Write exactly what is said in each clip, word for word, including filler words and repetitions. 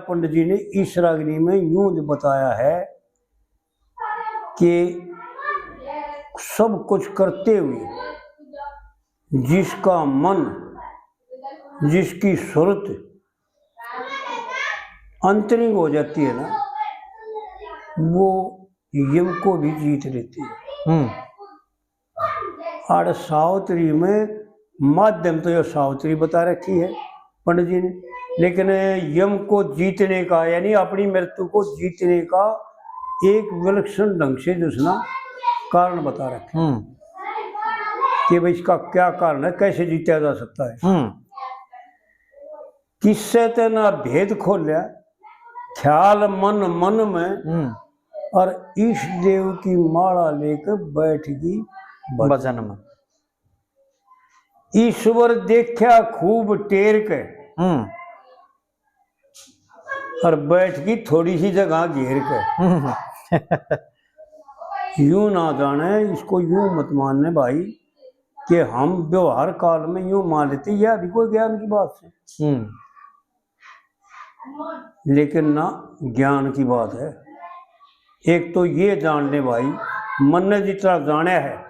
पंडित जी ने इस रागनी में यूं बताया है कि सब कुछ करते हुए जिसका मन, जिसकी सुरत अंतरिंग हो जाती है ना, वो यम को भी जीत लेती है। हम्म। और सावित्री में माध्यम तो ये सावित्री बता रखी है पंडित जी ने, लेकिन यम को जीतने का, यानी अपनी मृत्यु को जीतने का एक विलक्षण ढंग से जो है ना, कारण बता रखे हम्म। कि भाई इसका क्या कारण है, कैसे जीता जा सकता है। हम्म। किससे ते ना भेद खोल्या, ख्याल मन मन में, हम्म। और ईश देव की माला लेकर बैठ गई भजन। भजन में। ईश्वर देखा खूब टेर के, हम्म। और बैठ गई थोड़ी सी जगह घेर के। हम्म। यूं ना जाने, इसको यूं मत मानने भाई कि हम व्यवहार काल में यूं मान लेते, यह भी कोई ज्ञान की बात है। हम्म। लेकिन ना, ज्ञान की बात है। एक तो ये जान ले भाई, मन ने जितना जाना है,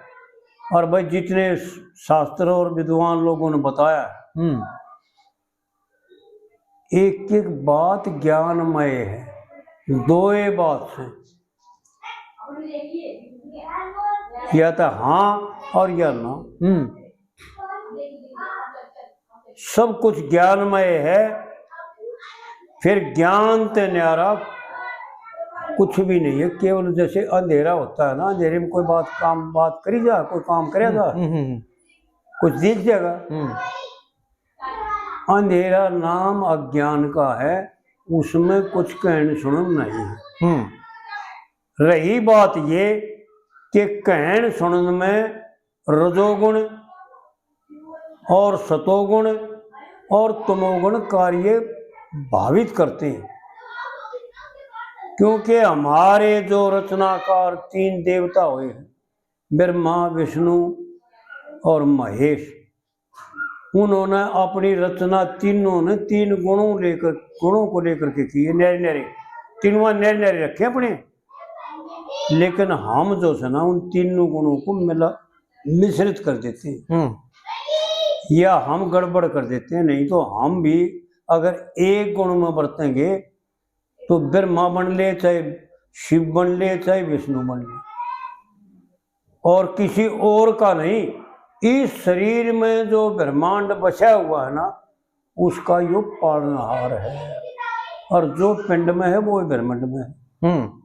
और भाई जितने शास्त्र और विद्वान लोगों ने बताया है, हम्म। एक एक बात ज्ञानमय है, दोए बात से, या तो हाँ और या ना। हम्म। सब कुछ ज्ञानमय है, फिर ज्ञान ते न्यारा कुछ भी नहीं है। केवल जैसे अंधेरा होता है ना, अंधेरे में कोई बात, काम, बात करी जा, कोई काम करे जा, हम्म, हम्म, हम्म। कुछ दिख जाएगा। हम्म। अंधेरा नाम अज्ञान का है, उसमें कुछ कहन सुनन नहीं है। हम्म। रही बात ये कि कहन सुनन में रजोगुण और सतोगुण और तमोगुण कार्य भावित करते हैं, क्योंकि हमारे जो रचनाकार तीन देवता हुए हैं, ब्रह्मा, विष्णु और महेश, उन्होंने अपनी रचना तीनों ने तीन गुणों लेकर, गुणों को लेकर के की है, न्यारे न्यारे, तीनों न्यारे न्यारे रखे अपने। लेकिन हम जो है ना, उन तीनों गुणों को मिला, मिश्रित कर देते हैं, हम्म। या हम गड़बड़ कर देते हैं। नहीं तो हम भी अगर एक गुण में बरतेंगे तो ब्रह्मा बन ले, चाहे शिव बन ले, चाहे विष्णु बन ले, और किसी और का नहीं। इस शरीर में जो ब्रह्मांड बसा हुआ है ना, उसका यो पालनहार है, और जो पिंड में है वो ही ब्रह्मांड में है। हम्म।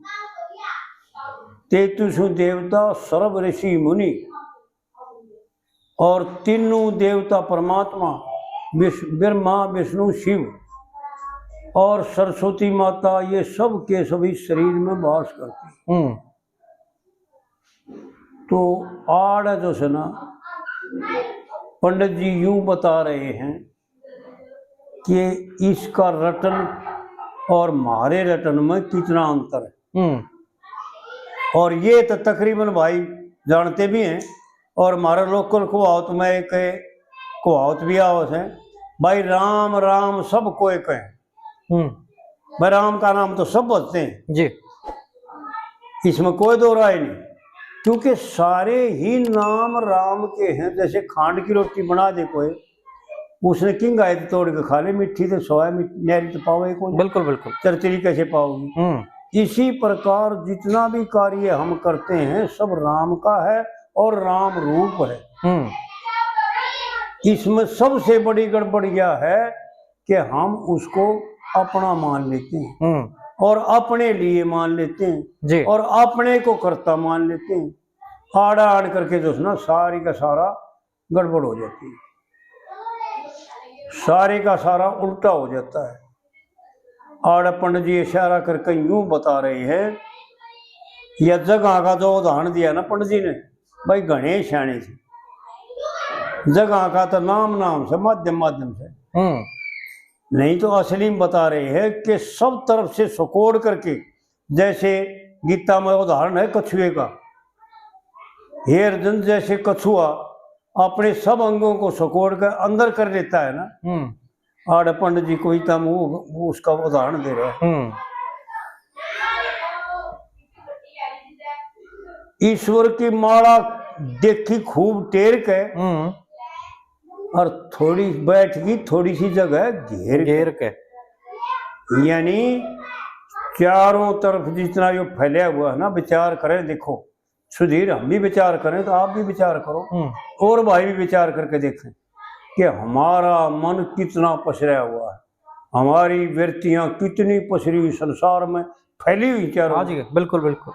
तेतुसु देवता सर्व ऋषि मुनि, और तीनों देवता परमात्मा, विष्णु, ब्रह्मा, विष्णु, शिव और सरस्वती माता, ये सब के सभी शरीर में वास करते हैं। हम्म। तो आड़ जो है ना, पंडित जी यूं बता रहे हैं कि इसका रटन और म्हारे रटन में कितना अंतर है। हम्म। और ये तो तकरीबन भाई जानते भी हैं। और हमारे लोकल कहावत में एक कहावत भी आवत है, भाई, राम राम सब कोई कहे। हम्म। भाई, राम का नाम तो सब बोलते हैं जी, इसमें कोई दो राय नहीं, क्योंकि सारे ही नाम राम के हैं। जैसे खांड की रोटी बना दे कोई, उसने किंग आए तो तोड़ के खा ले, मीठी तो सोया, मीठ-, न्यारी तो पावे कोई। बिल्कुल, बिल्कुल। चरचरी कैसे पाओगी? हम्म। इसी प्रकार जितना भी कार्य हम करते हैं, सब राम का है और राम रूप है। हम्म। इसमें सबसे बड़ी गड़बड़ यह है कि हम उसको अपना मान लेते हैं हम्म। और अपने लिए मान लेते हैं जी। और अपने को कर्ता मान लेते हैं। आड़ा आड़ करके जो है ना, सारी का सारा गड़बड़ हो जाती है, सारे का सारा उल्टा हो जाता है। आड़ पंडित जी इशारा करके यूं बता रहे हैं, या जगह का जो उदाहरण दिया ना पंडित जी ने, भाई, घणे स्याणे थे। जगह का तो नाम नाम से, माध्यम माध्यम से। हम्म। नहीं तो असली में बता रहे हैं कि सब तरफ से सकोड़ करके, जैसे गीता में उदाहरण है कछुए का, हे अर्जुन, जैसे कछुआ अपने सब अंगों को सकोड़ कर अंदर कर लेता है ना, हम्म। आड़े पंडित जी कविता में वो, वो उसका उदाहरण दे रहे हैं। हम्म। ईश्वर की माला देखी खूब टेर के, हम्म। और थोड़ी बैठ गई थोड़ी सी जगह घेर के। घेर के। यानी चारों तरफ जितना जो फैला हुआ है ना, विचार करें, देखो सुधीर, हम भी विचार करें तो आप भी विचार करो, हम्म। और भाई भी विचार करके देखें कि हमारा मन कितना पसरा हुआ है, हमारी वृत्तियां कितनी पसरी हुई संसार में फैली हुई चारों। हाँ जी, बिल्कुल, बिल्कुल।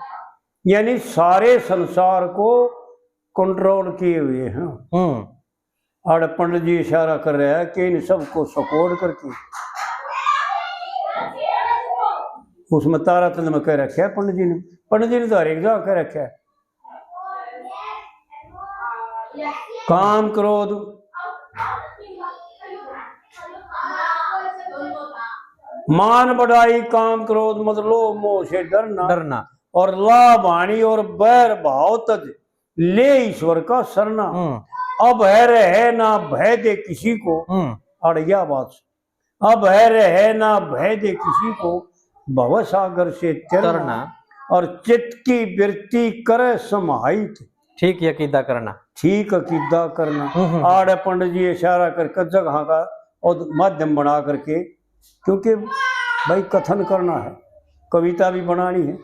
यानी सारे संसार को कंट्रोल किए हुए हैं। हम्म। आड़े पंडित जी इशारा कर रहा है कि इन सबको सकोड़ करके उसमें तारातंद में कह रखा है पंडित जी ने। पंडित जी ने तो हर एक जगह कह रखा है, काम, क्रोध, मान बढ़ाई, काम, क्रोध, मद, लोभ, मोह से डरना, डरना। और लाभ हानि और बैर भाव तज, ले ईश्वर का सरना। हम्म। अब है रहे ना भय दे किसी को। हम्म। अड़ गया बात। अब है रहे ना भय दे किसी को, भव सागर से तरना। तरना। और चित्त की वृत्ति करे समाहित। ठीक अकीदा करना। ठीक अकीदा करना। हम्म, हम्म। आड़े पंडित जी इशारा करके जगह का और माध्यम बना करके, क्योंकि भाई कथन करना है, कविता भी बनानी है।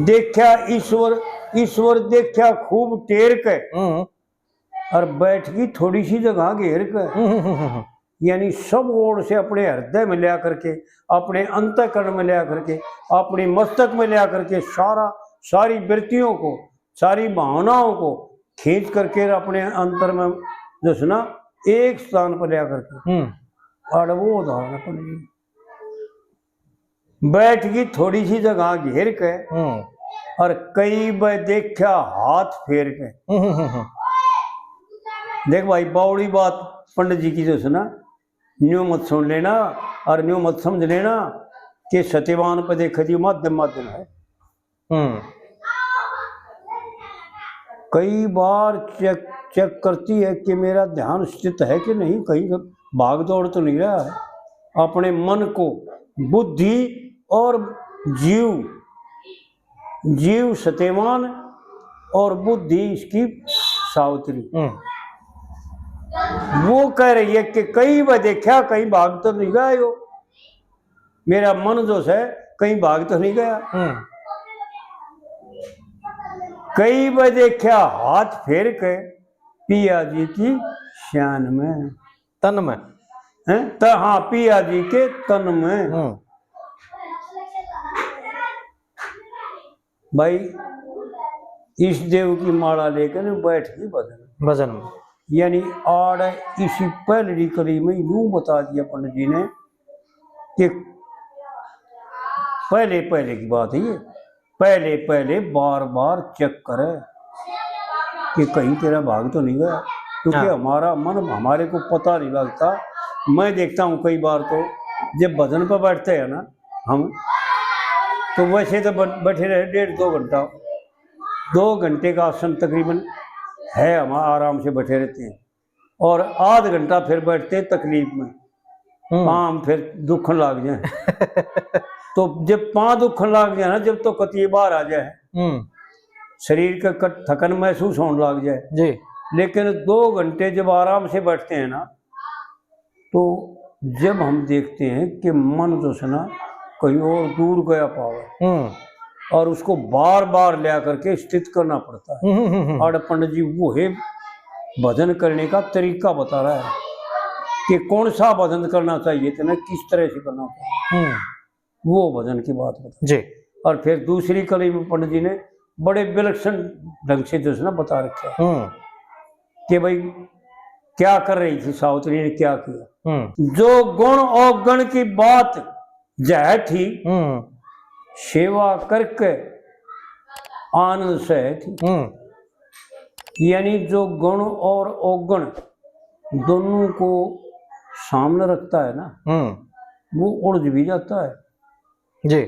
देखा ईश्वर, ईश्वर देखा खूब टेर के, हम्म। और बैठ गई थोड़ी सी जगह घेर के। हम्म, हम्म, हम्म, हम्म। यानी सब ओर से अपने हृदय में लिया करके, अपने अंतःकरण में लिया करके, अपने मस्तक में लिया करके सारा, सारी वृत्तियों को, सारी भावनाओं को खींच करके अपने अंतर में जो है ना, एक स्थान पर लिया करके। हम्म। और वो उदाहरण अपन बैठ गई थोड़ी सी जगह घेर के, हम्म। और कई बार देखा हाथ फेर के। हम्म, हम्म, हम्म। देख भाई, बावड़ी बात पंडित जी की जो सुना, न्यू मत सुन लेना और न्यू मत समझ लेना कि सत्यवान पे देखे थी माध्यम माध्यम है। हम्म। कई बार चेक, चेक करती है कि मेरा ध्यान स्थित है कि नहीं, कहीं भाग दौड़ तो नहीं रहा है। अपने मन को, बुद्धि और जीव, जीव सत्यवान और बुद्धि इसकी सावित्री। हम्म। वो कह रही है कि कई बार देखा, कहीं भाग तो नहीं गया हो, मेरा मन जो है कहीं भाग तो नहीं गया। हम्म। कई बार देखा हाथ फेर के पिया जी की शान में। तन में। हैं? त-, हाँ, पिया जी के तन में। हम्म। भाई, इस देव की माला लेकर बैठ गई भजन। भजन में। यानी आड़ इसी पहली कली में यूं बता दिया पंडित जी ने कि पहले, पहले की बात है ये, पहले, पहले बार, बार चेक करे कि कहीं तेरा भाग तो नहीं गया, क्योंकि हाँ। हमारा मन, हमारे को पता नहीं लगता। मैं देखता हूँ कई बार तो जब भजन पर बैठते हैं ना हम, तो वैसे तो ब-, बैठे रहे डेढ़ दो घंटा, दो घंटे का आसन तकरीबन है, हम आराम से बैठे रहते हैं। और आध घंटा फिर बैठते हैं तकलीफ में, हम्म। पाँव फिर दुखन लाग जाए। तो जब पाँव दुखन लाग जाए ना, जब तो कतिए बाहर आ जाए, हम्म। शरीर का कट-, थकन महसूस होने लग जाए। जी। लेकिन दो घंटे जब आराम से बैठते हैं ना, तो जब हम देखते हैं कि मन जो है ना कहीं और दूर गया पावे, हम्म। और उसको बार बार लिया करके स्थित करना पड़ता है। हम्म, हम्म, हम्म। और पंडित जी वो है भजन करने का तरीका बता रहा है कि कौन सा भजन करना चाहिए, तेने किस तरह से करना चाहिए। हम्म। वो भजन की बात बता। जी। और फिर दूसरी कली में पंडित जी ने बड़े विलक्षण ढंग से जो है ना बता रखा है हम्म। कि भाई क्या कर रही थी सावित्री ने, क्या किया। हम्म। जो गुण अवगुण की बात जह थी, हम्म। सेवा करके आनंद सह थी। हम्म। यानी जो गुण और अवगुण दोनों को सामने रखता है ना, हम्म। वो उलझ भी जाता है। जी।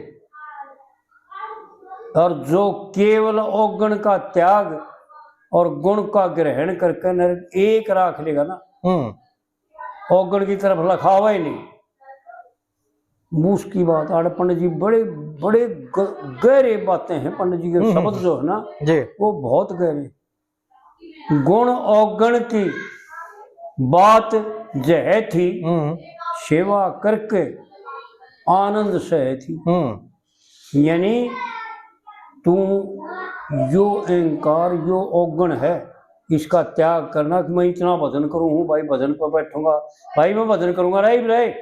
और जो केवल अवगुण का त्याग और गुण का ग्रहण करके नर-, एक राख लेगा ना, हम्म। औगण की तरफ लखावा ही नहीं। मूस की बात, आड़े पंडित जी बड़े, बड़े ग-, गहरे बातें हैं पंडित जी के। हम्म, शब्द हम्म। जो है ना, जी। वो बहुत गहरे। गुण औगण की बात जह थी, हम्म। सेवा करके आनंद सह थी। हम्म। यानी तू यो अहंकार, यो औगण है, इसका त्याग करना कि मैं इतना भजन करूं हूं भाई, भजन पर बैठूंगा भाई, मैं भजन करूंगा, रहे भी रहे।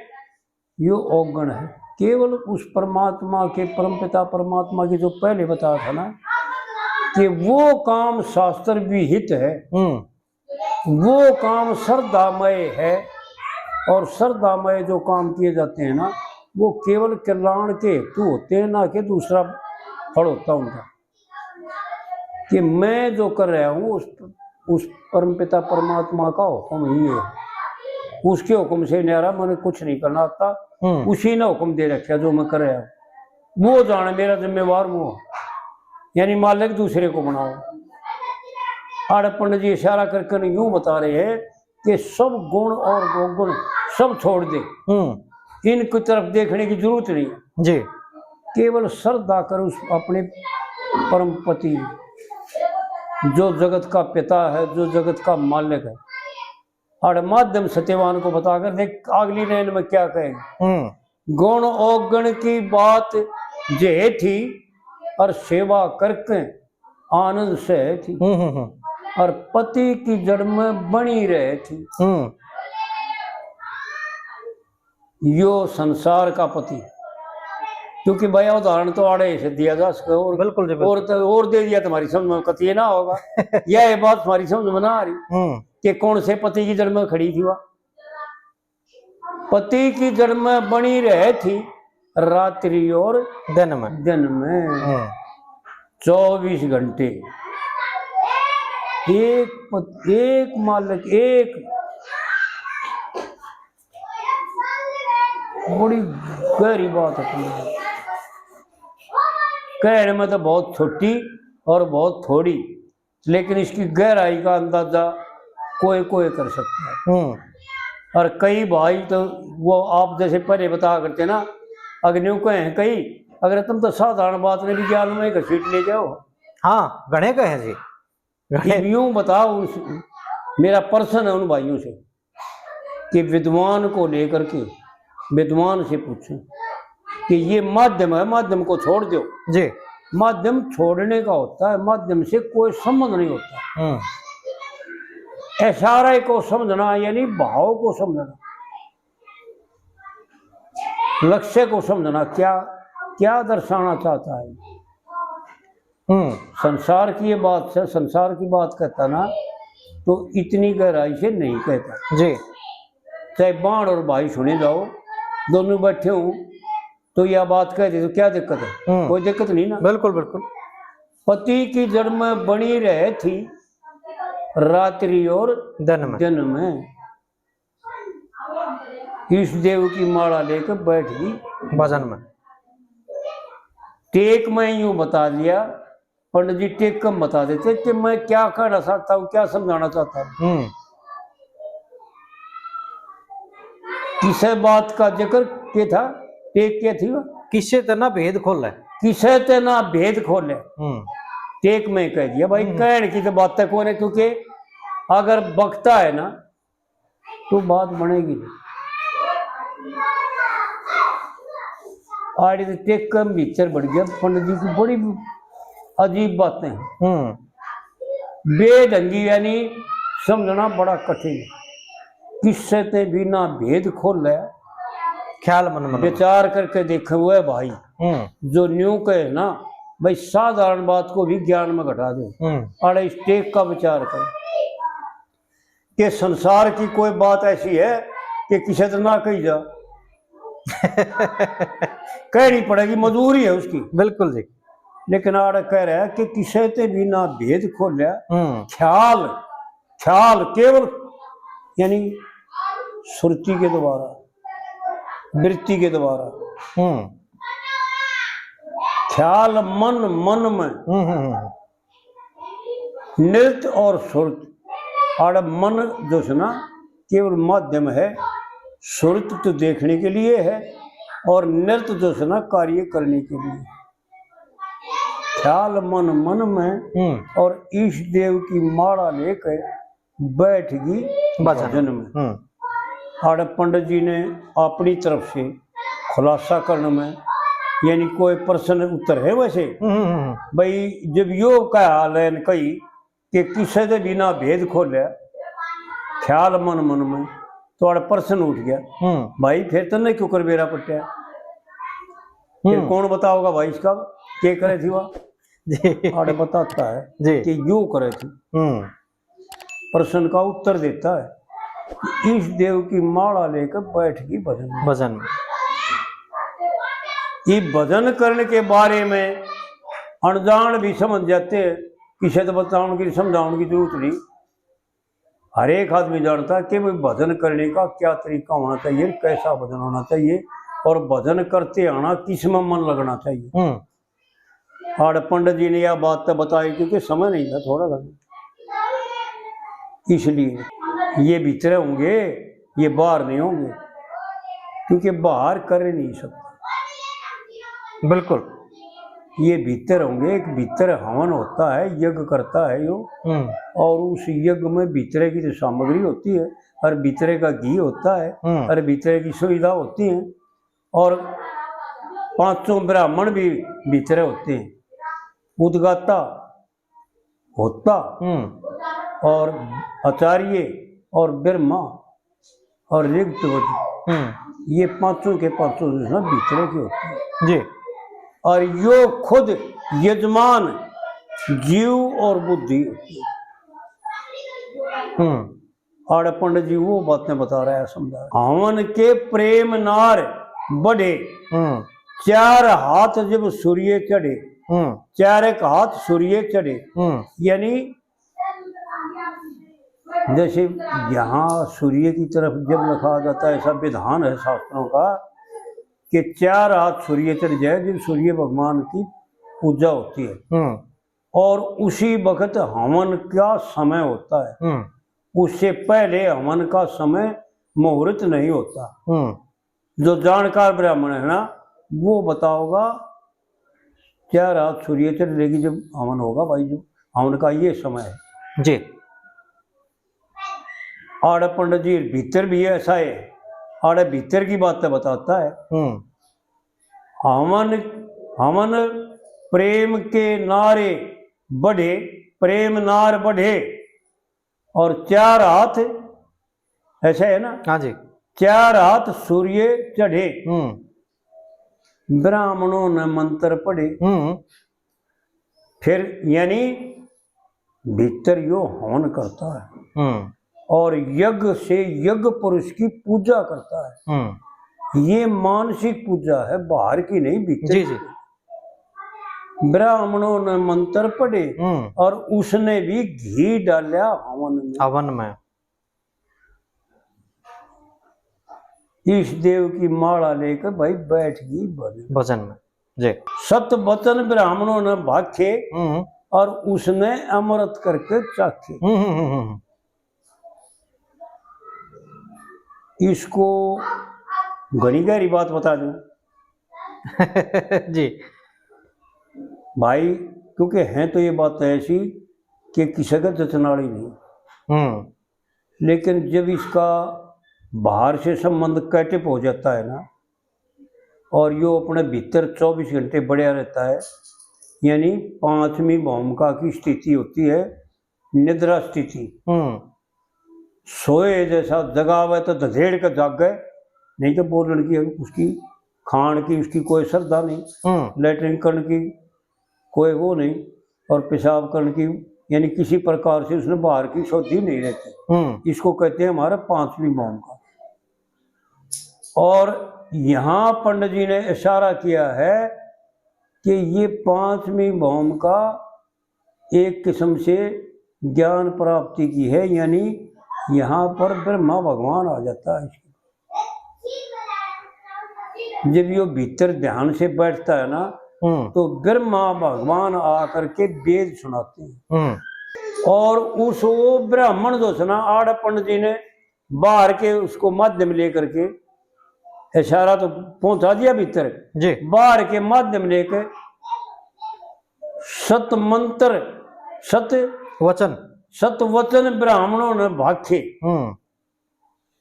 यो औगण है। केवल उस परमात्मा के, परमपिता परमात्मा के जो पहले बताया था ना, कि वो काम शास्त्र विहित है, हम्म। वो काम श्रद्धामय है, और श्रद्धामय जो काम किए जाते हैं ना, वो केवल कल्याण के हेतु होते हैं, ना कि दूसरा फल होता उनका। कि मैं जो कर रहा हूँ, उस, उस परमपिता परमात्मा का हुक्म ही है, उसके हुक्म से न्यारा मैंने कुछ नहीं करना आता। हम्म। उसी ने हुक्म दे रखा जो मैं कर रहा हूँ, वो जाने, मेरा जिम्मेवार वो, यानी मालिक दूसरे को बनाओ। आड़े पंडित जी इशारा करके यूं बता रहे हैं कि सब गुण और अवगुण सब छोड़ दे, हम्म। इनकी तरफ देखने की जरूरत नहीं है। जी। केवल श्रद्धा कर उस अपने परम पति, जो जगत का पिता है, जो जगत का मालिक है। और माध्यम सत्यवान को बताकर देख अगली लाइन में क्या कहेगा। हम्म। गुण औगण की बात जे थी, और सेवा करके आनंद सह थी, हम्म, हम्म, हम्म। और पति की जड़ में बनी रहे थी। हम्म। यो संसार का पति, क्योंकि भाई उदाहरण तो आड़े से दिया जा सके, और बिल्कुल जी, बिल्कुल। और तो, और दे दिया, तुम्हारी समझ में कति ये ना होगा। यह बात तुम्हारी समझ में ना आ रही, हम्म। कि कौन से पति की जड़ में खड़ी थी वह। पति की जड़ में बनी रहे थी, रात्रि और दिन में। दिन में। हम्म। चौबीस घंटे। एक पत-, एक मालिक, एक। बड़ी गहरी बात है। कहने में तो बहुत छोटी और बहुत थोड़ी, लेकिन इसकी गहराई का अंदाजा कोई कोई कर सकता है। हम्म। और कई भाई तो वो आप जैसे पहले बता करते ना, अगर न्यू कहे हैं कई, अगर तुम तो साधारण बात ने विज्ञान में घसीट ले जाओ। हाँ, घणे कहे जी। घणे। यूं बताओ, उस, मेरा प्रश्न है उन भाइयों से कि विद्वान को लेकर के विद्वान से पूछें कि ये माध्यम है, माध्यम को छोड़ दो। जी। माध्यम छोड़ने का होता है, माध्यम से कोई संबंध नहीं होता। हम्म। इशारे को समझना यानी भाव को समझना, लक्ष्य को समझना, क्या, क्या दर्शाना चाहता है। हम्म। संसार की ये बात है, संसार की बात कहता ना, तो इतनी गहराई से नहीं कहता। जी। चाहे बाण और भाई सुने जाओ, दोनों बैठे हों, तो यह बात कह दे, तो क्या दिक्कत है? हम्म। कोई दिक्कत नहीं ना। बिल्कुल, बिल्कुल। पति की जड़ में बनी रहे थी, रात्रि और दिन में। दिन में। इस देव की माला लेकर बैठ गई भजन में। टेक में यूं बता दिया, पंडित जी टेक कम बता देते कि मैं क्या कहना चाहता हूँ, क्या समझाना चाहता हूँ। हम्म। किसे बात का जिक्र के था, टेक के थी वो? किसे ते ना भेद खोले। किसे ते ना भेद खोले। हम्म। टेक में कह दिया भाई, हम्म। कहण की तो बात है कोने, क्योंकि अगर बकता है ना, तो बात बनेगी नहीं। आड़ी तो टेक के भीतर बढ़ गया, पंडित जी की बड़ी अजीब बातें हैं। हम्म। बेढंगी यानी समझना बड़ा कठिन है। किससे ते बिना भेद खोले ख्याल मन मन में। विचार करके देखे हुए भाई, हम्म। जो न्यू कहे ना भाई, साधारण बात को भी ज्ञान में घटा दे। हम्म। आड़े इस टेक का विचार कर। कि संसार की कोई बात ऐसी है कि किसे तो ना कही जा। कहनी पड़ेगी, मजबूरी है उसकी। बिल्कुल जी। लेकिन आड़ कह रहा है कि किसे ते भी ना भेद खोल्या, हम्म। ख्याल, ख्याल केवल यानी सुरती के द्वारा, वृत्ति के द्वारा, हम्म। ख्याल मन, मन में हम्म, हम्म, हम्म। नृत्य और सुरत, आड़े मन जो है ना, केवल माध्यम है, सूरत तो देखने के लिए है और नृत्य जो है ना कार्य करने के लिए। ख्याल मन मन में हम्म। और ईश देव की माला लेकर बैठ गई भजन। भजन में। हम्म। आड़े पंडित जी ने अपनी तरफ से खुलासा करने में, यानी कोई प्रश्न उत्तर है वैसे। हम्म, हम्म, हम्म। भाई, जब यो कहा लैन कही कि किसे दे बिना भेद खोले, ख्याल मन मन में, तो आड़े प्रश्न उठ गया। हम्म। भाई, फिर तन्ने क्यों कर बेरा पट्या? फिर हम्म। कौन बताओगा भाई इसका, के करे थी वह? जी। आड़े बताता है जी। कि यो करे थी। हम्म। प्रश्न का उत्तर देता है। ईश देव की माला लेकर बैठ गई भजन में। भजन में। ये भजन करने के बारे में अनजान भी समझ जाते हैं, किसे तो बताने की, समझाने की जरूरत नहीं। हर एक आदमी जानता है कि भाई भजन करने का क्या तरीका होना चाहिए, कैसा भजन होना चाहिए और भजन करते आना किस में मन लगना चाहिए। हम्म। आड़े पंडित जी ने यह बात तो बताई, क्योंकि समय नहीं था, थोड़ा था, इसलिए ये भीतर होंगे, ये बाहर नहीं होंगे, क्योंकि बाहर कर नहीं सकते। बिल्कुल। ये भीतर होंगे, एक भीतर हवन होता है, यज्ञ करता है यो, हम्म। और उस यज्ञ में भीतरे की जो सामग्री होती है, और भीतरे का घी होता है, हम्म। और भीतरे की सुविधा होती है, और पांचों ब्राह्मण भी भीतरे होते हैं, उद्गाता, होता हम्म। और आचार्य और ब्रह्मा और ऋग्वेद, हम्म। ये पांचों के पांचों जो है ना भीतरे के होते हैं। जी। और यो खुद यजमान जीव और बुद्धि होती है। हम्म। आड़े पंडित जी वो बातें बता रहा है, समझा रहा है। हवन के प्रेम नार बढ़े, हम्म। चार हाथ जब सूर्य चढ़े, हम्म। चार एक हाथ सूर्य चढ़े, हम्म। यानी जैसे यहाँ सूर्य की तरफ जब लिखा जाता है, ऐसा विधान है शास्त्रों का कि चार हाथ सूर्य चढ़ जाए, जब सूर्य भगवान की पूजा होती है। हम्म। और उसी वक्त हवन का समय होता है। हम्म। उससे पहले हवन का समय मुहूर्त नहीं होता। हम्म। जो जानकार ब्राह्मण है ना, वो बताओगा, चार हाथ सूर्य चढ़ लेगी जब हवन होगा भाई, जब हवन का ये समय है। जी। आड़े पंडित जी भीतर भी ऐसा है, आड़े भीतर की बातें बताता है। हम्म। हवन, हवन प्रेम के नारे बढ़े, प्रेम नार बढ़े, और चार हाथ, ऐसा है ना? हाँ जी। चार हाथ सूर्य चढ़े, हम्म। ब्राह्मणों ने मंत्र पढ़े। हम्म। फिर यानी भीतर यो हवन करता है हम्म। और यज्ञ से यज्ञ पुरुष की पूजा करता है। हम्म। ये मानसिक पूजा है, बाहर की नहीं, भीतर जी, की। जी। ब्राह्मणों ने मंत्र पढ़े हम्म। और उसने भी घी डाला हवन में। हवन में। ईश देव की माला लेकर भाई बैठ गई भजन। भजन में। जी। सत वचन ब्राह्मणों ने भाखे हम्म। और उसने अमृत करके चाखे। हम्म, हम्म, हम्म, हम्म। इसको घणी गहरी बात बता दूं। जी। भाई, क्योंकि हैं तो ये बात ऐसी कि किसी का जचनाली नहीं। हम्म। लेकिन जब इसका बाहर से संबंध कटिप हो जाता है ना, और यो अपने भीतर चौबीस घंटे बढ़िया रहता है, यानी पांचवी भूमिका की स्थिति होती है, निद्रा स्थिति। हम्म। सोए जैसा, जगावे तो धधेड़ के जागे, नहीं तो बोलण की उसकी, खाण की उसकी कोई श्रद्धा नहीं, हम्म। लेटरिन करने की कोई वो नहीं, और पेशाब करने की, यानी किसी प्रकार से उसने बाहर की शुद्धि नहीं रहती। हम्म। इसको कहते हैं हमारा पांचवी भूमिका। और यहाँ पंडित जी ने इशारा किया है कि ये पांचवी भूमिका एक किस्म से ज्ञान प्राप्ति की है, यानी यहाँ पर ब्रह्मा भगवान आ जाता है। जब यो भीतर ध्यान से बैठता है ना, हम्म। तो ब्रह्मा भगवान आकर के वेद सुनाते हैं। हम्म। और उस वो ब्राह्मण जो सुना, आड़े पंडित जी ने बाहर के उसको माध्यम लेकर के, इशारा तो पहुंचा दिया भीतर, जी। बाहर के माध्यम लेके सत मंत्र, सत वचन। सत वचन ब्राह्मणों ने भाखे हम्म।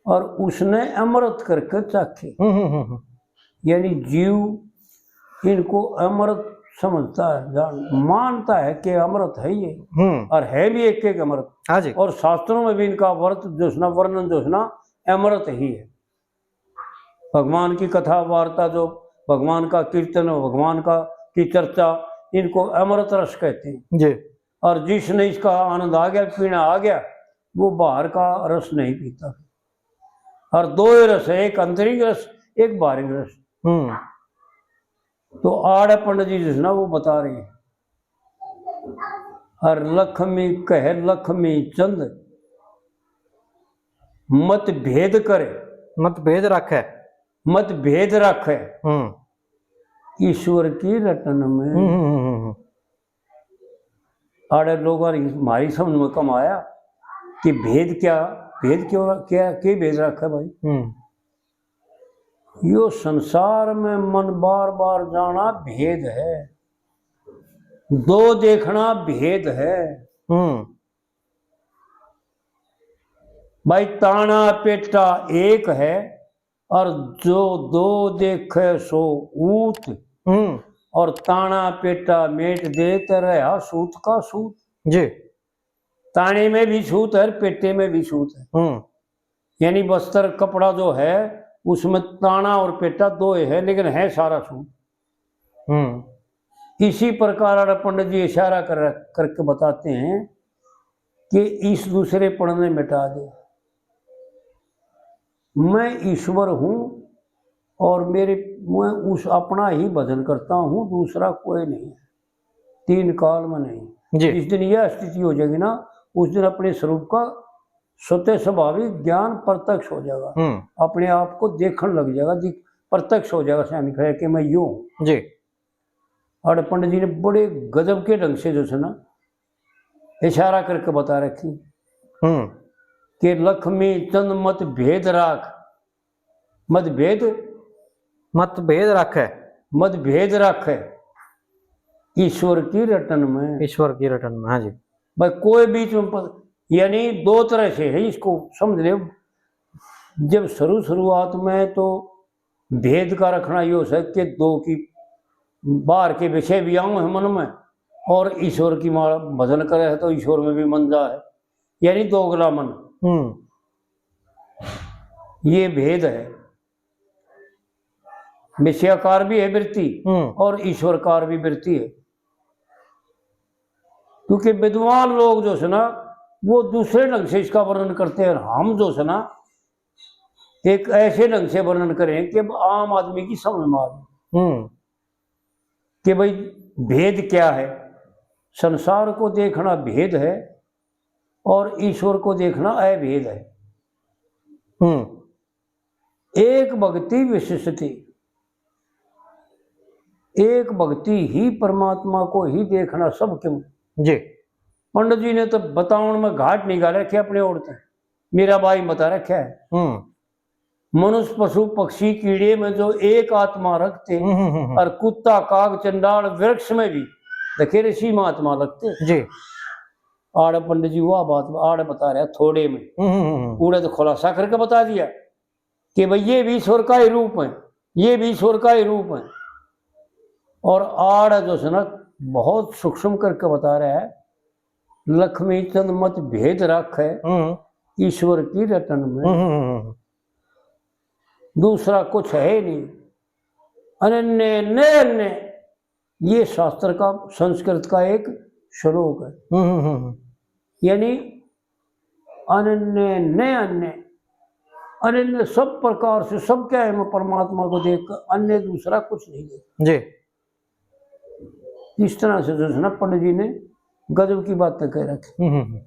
और उसने अमृत करके चाखे। हम्म, हम्म, हम्म, हम्म। यानी जीव इनको अमृत समझता है, जान, मानता है कि अमृत है ये, हम्म। और है भी एक एक अमृत। हाँ जी। और शास्त्रों में भी इनका व्रत जो है ना, वर्णन जो है ना, अमृत ही है। भगवान की कथा वार्ता, जो भगवान का कीर्तन हो, भगवान का की चर्चा, इनको अमृत रस कहते हैं। जी। और जिसने इसका आनंद आ गया, पीना आ गया, वो बाहर का रस नहीं पीता। और दो ही रस है, एक आंतरिक रस, एक बाहरी रस। हम्म। तो आड़े पंडित जी जिसना वो बता रहे हैं, और लखमी कहे लखमी चंद, मत भेद करे, मत भेद रखे। मत भेद रखे हम्म। ईश्वर की रटन में। हम्म, हम्म, हम्म, हम्म। आड़े लोग हमारी समझ में कम आया कि भेद क्या, भेद क्यों, क्या, के भेद रखा भाई? हम्म। यो संसार में मन बार बार जाना भेद है, दो देखना भेद है। हम्म। भाई, ताना पेटा एक है, और जो दो देखे सो ऊत। हम्म। और ताना पेटा मेट दे ते रहा सूत का सूत। जी। ताने में भी सूत है और पेटे में भी सूत है। हम्म। यानी वस्त्र, कपड़ा जो है, उसमें ताना और पेटा दो है, लेकिन है सारा सूत। हम्म। इसी प्रकार आड़े पंडित जी इशारा कर, करके बताते हैं कि इस दूसरेपण ने मिटा दे। मैं ईश्वर हूँ और मेरे, मैं उस अपना ही भजन करता हूँ, दूसरा कोई नहीं, तीन काल में नहीं। जी। जिस दिन यह स्थिति हो जाएगी ना, उस दिन अपने स्वरूप का स्वतः स्वाभाविक ज्ञान प्रत्यक्ष हो जाएगा, हम्म। अपने आप को देखण लग जाएगा, दिख-, प्रत्यक्ष हो जाएगा, स्वामी कहे कि मैं यो हूँ। जी। और पंडित जी ने बड़े गजब के ढंग से जो है ना, इशारा करके बता रखी हम्म। कि लक्ष्मी चंद मत भेद राख, मत भेद, मत भेद राखे। मत भेद राखे ईश्वर की रटन में। ईश्वर की रटन में, हाँ जी। भाई, कोई बीच में पत-, यानी दो तरह से है, इसको समझ ले। जब शुरू, शुरुआत में तो भेद का रखना यो है कि दो की बाहर के विषय भी आऊं है मन में, और ईश्वर की माला भजन करे है तो ईश्वर में भी मन जा है, यानी दोगला मन। हम्म। ये भेद है। विषयाकार भी है वृत्ति हम्म। और ईश्वरकार भी वृत्ति है। क्योंकि विद्वान लोग जो है ना, वो दूसरे ढंग से इसका वर्णन करते हैं, और हम जो है ना, एक ऐसे ढंग से वर्णन करें कि आम आदमी की समझ में आ जाए हम्म। कि भाई, भेद क्या है। संसार को देखना भेद है और ईश्वर को देखना अभेद है। हम्म। एक भक्ति विशिष्ट थी, एक भक्ति ही परमात्मा को ही देखना सब क्यों। जी। पंडित जी ने तो बतावन में घाट निकाल रखे अपने ओर तै, मेरा भाई बता रखा है। हम्म। मनुष्य, पशु, पक्षी, कीड़े में जो एक आत्मा रखते, हम्म, हम्म, हम्म। और कुत्ता, काग, चंडाल, वृक्ष में भी देखे ऋषि महात्मा लगते। जी। आड़े पंडित जी वह बात आड़े बता रहा थोड़े में, हम्म, हम्म, हम्म। उड़े तो खुलासा करके बता दिया कि भाई, ये भी ईश्वर का ही रूप है, ये भी ईश्वर का ही रूप है। और आड़े जो है ना, बहुत सूक्ष्म करके बता रहा है, लक्ष्मी चंद मत भेद राखे हम्म। ईश्वर की रटन में। हम्म, हम्म, हम्म। दूसरा कुछ है ही नहीं, अनन्य न अन्य, ये शास्त्र का, संस्कृत का एक श्लोक है। हम्म, हम्म, हम्म। यानी अनन्य न अन्य, अनन्य सब प्रकार से, सब क्या है, मैं परमात्मा को देख कर अन्य दूसरा कुछ नहीं देख। जी। इस तरह से जो है ना, पंडित जी ने गजब की बातें कह रखी। हम्म, हम्म, हम्म।